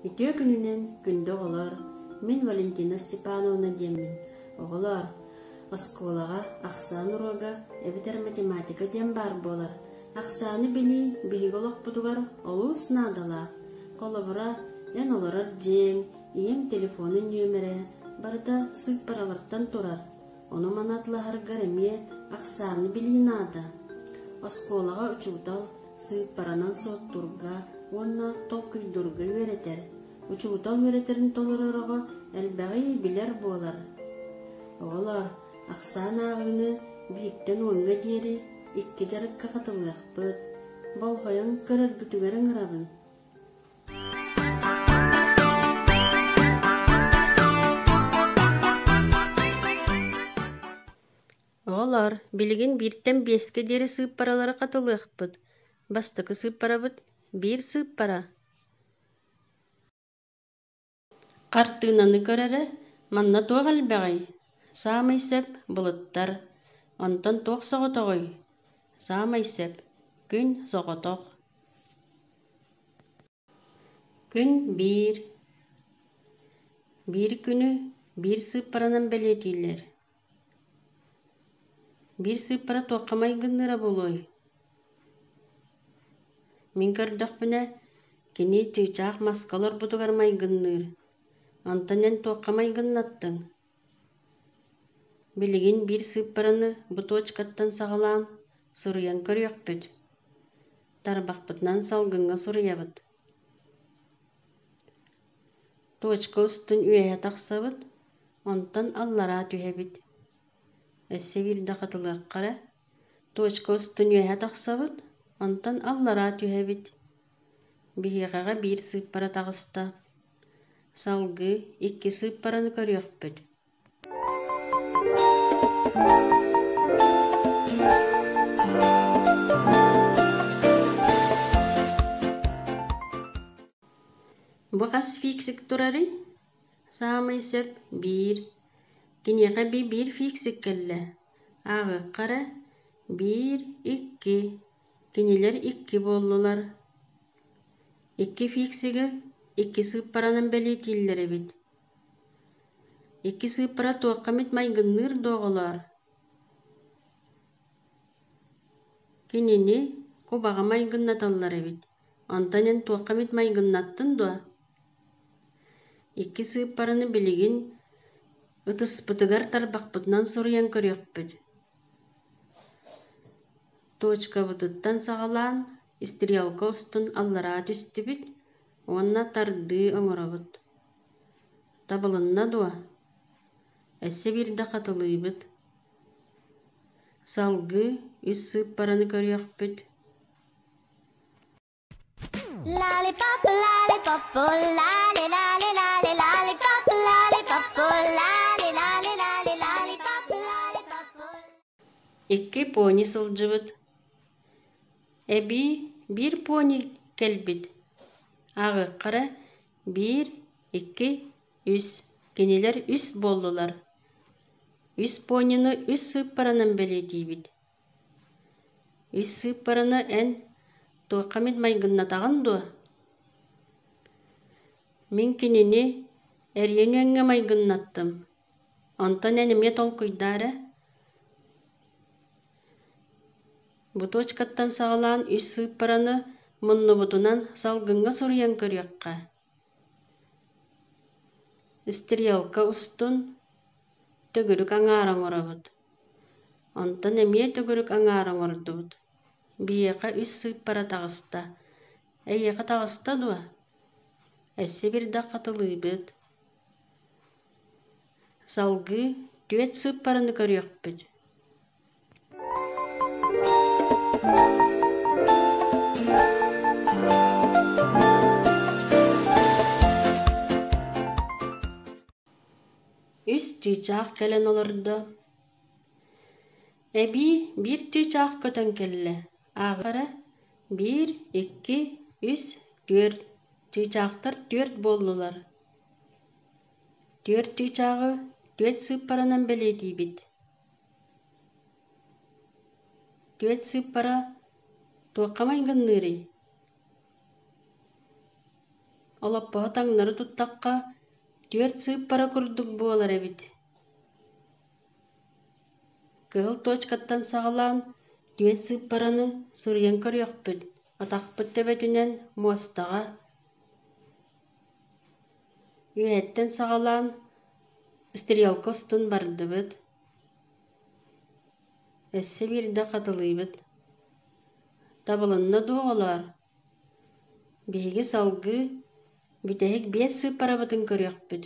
Үтүө күнүнэн, күндү оҕолор! Мин Валентина Степановна диэммин. Оҕолоор, оскуолаҕа ахсаан уруога эбэтэр математика диэн баар буолар. Ахсааны билии биһиги олохпутугар олус наадалаах. Холобура, эн олорор дьиэҥ, ийэҥ телефонун нүөмэрэ барыта сыыппаралартан турар. Ону-маны атылаһаргар эмиэ ахсааны билии наада. Оскуолаҕа учуутал сыыппаранан суоттуурга уонна толкуйдуурга үөрэтэр. Учуутал үөрэтэрин толорор оҕо элбэҕи билэр буолар. Оҕолоор, ахсаан ааҕыыны бииртэн уоҥҥа диэри икки дьарыкка хатылыахпыт. Болҕойон көрөргүтүгэр ыҥырабын. Оҕолоор, билигин бииртэн биэскэ диэри сыыппаралары хатылыахпыт. Бастакы сыыппарабыт биир сыыппара. Хартыынаны көр эрэ, манна туох элбэҕий? Саамай сөп былыттар. Онтон туох соҕотоҕуй? Саамай сөп күн соҕотох. Күн биир. Биир күнү биир сыыппаранан бэлиэтииллэр. Биир сыыппара туохха майгынныыра буолуой? Мин көрдөхпүнэ, кини чыычаах маска олорбутугар майгынныыр. Онтон эн туохха майгыннаттыҥ? Билигин биир сыыппараны бу точкаттан саҕалаан суруйан көрүөхпүт. Тарбахпытынан салгыҥҥа суруйабыт. Точка устун үөһэ тахсабыт, онтон аллараа түһэбит. Өссө биирдэ хатылыахха эрэ. Точка устун үөһэ тахсабыт, онтон аллараа түһэбит. Биһиэхэҕэ биир сыыппара таҕыста. Салгыы икки сыыппараны көрүөхпүт. Бу хас фиксик турарый? Саамай сөп биир. Киниэхэ биир фиксик кэллэ. Ааҕыахха эрэ: биир, икки. Кинилэр икки буоллулар. Икки фиксиги икки сыыппаранан бэлиэтииллэр эбит. Икки сыыппара туохха эмит майгынныыр дуо, оҕолоор? Кинини кубаҕа майгыннаталлар эбит. Онтон эн туохха эмит майгыннаттын дуо? Икки сыыппараны билигин ытыспытыгар тарбахпытынан суруйан көрүөхпүт. Точкабытыттан саҕалаан стрелка устун аллараа түстүбүт уонна тардыы оҥоробут. Табылынна дуо? Өссө биирдэ хатылыыбыт. Салгыы үс сыыппараны көрүөхпүт. Lollipop, lollipop, oh, lolly, lolly, lolly, lollipop, lollipop, oh, lolly, lolly, lolly, lollipop, lollipop, oh. Икки пони сылдьыбыт. Эбии биир пони кэлбит. Ааҕыахха эрэ биир, икки, үс. Кинилэр үс буоллулар. Үс понины үс сыыппаранан бэлиэтиибит. Үс сыыппараны эн туохха эмит майгыннатаҕын дуо? Мин кинини эриэн үөҥҥэ майгыннаттым. Онтон эн эмиэ толкуйдаа эрэ. Бу точкаттан саҕалаан үс сыыппараны муннубутунан салгыҥҥа суруйан көрүөххэ. Стрелка устун төгүрүк аҥаара оҥоробут. Онтон эмиэ төгүрүк аҥаара оҥордубут. Биһиэхэ үс сыыппара таҕыста. Эйиэхэ таҕыста дуо? Өссө биирдэ хатылыыбыт. Салгыы түөрт сыыппараны көрүөхпүт. Үс чыычаах кэлэн олордо. Эбии биир чыычаах көтөн кэллэ. Ааҕара биир, икки, үс, түөрт. Чыычаахтар түөрт буоллулар. Түөрт чыычааҕы түөрт сыыппаранан бэлиэтиибит. Түөрт сыыппара туохха майгынныырый? Олоппоһу таҥнары туттахха, түөрт сыыппара курдук буолар эбит. Кыһыл точкаттан саҕалаан түөрт сыыппараны суруйан көрүөхпүт, атахпыт төбөтүнэн муостаҕа Үөһэттэн саҕалаан стрелка устун бардыбыт, өссө биирдэ хатылыыбыт. Табылынна дуу, оҕолоор? Биһиги салгыы бүтэһик биэс сыыппарабытын көрүөхпүт.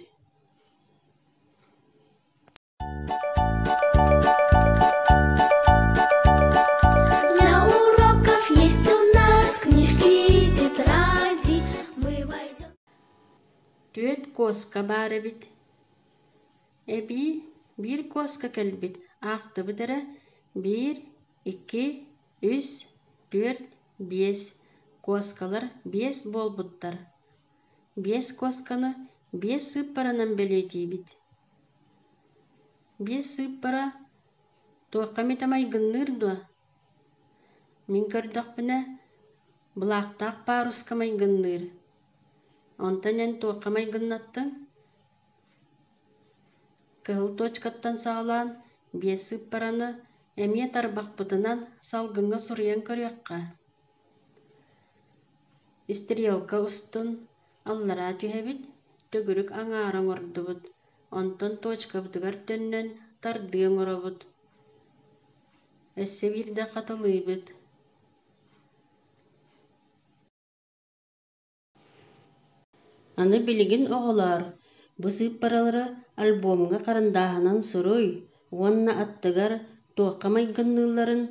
Для уроков есть у нас книжки и тетради. Мы войдем. Түөрт куоска баар эбит. Эбии биир куоска кэлбит, аахтыбыт эрэ биир, икки, үс, түөрт, биэс. Куоскалар биэс буолбуттар. Биэс куосканы биэс сыыппаранан бэлиэтиибит. Биэс сыыппара туохха эмитэ майгынныыр дуо? Мин көрдөхпүнэ, былаахтаах паруска майгынныыр. Онтон эн туохха майгыннаттыҥ? Кыһыл точкаттан саҕалаан биэс сыыппараны эмиэ тарбахпытынан салгыҥҥа суруйан көрүөххэ. Стрелка устун аллараа түһэбит, төгүрүк аҥаара оҥордубут, онтон точкабытыгар төннөн тардыы оҥоробут. Өссө биирдэ хатылыыбыт. Аны билигин оҕолоор, бу сыыппаралары альбомҥа харандааһынан суруй уонна аттыгар туохха майгынныылларын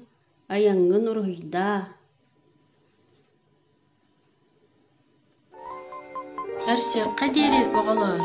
айаҥҥын уруһуйдаа. Көрсүөххэ диэри, оҕолоор!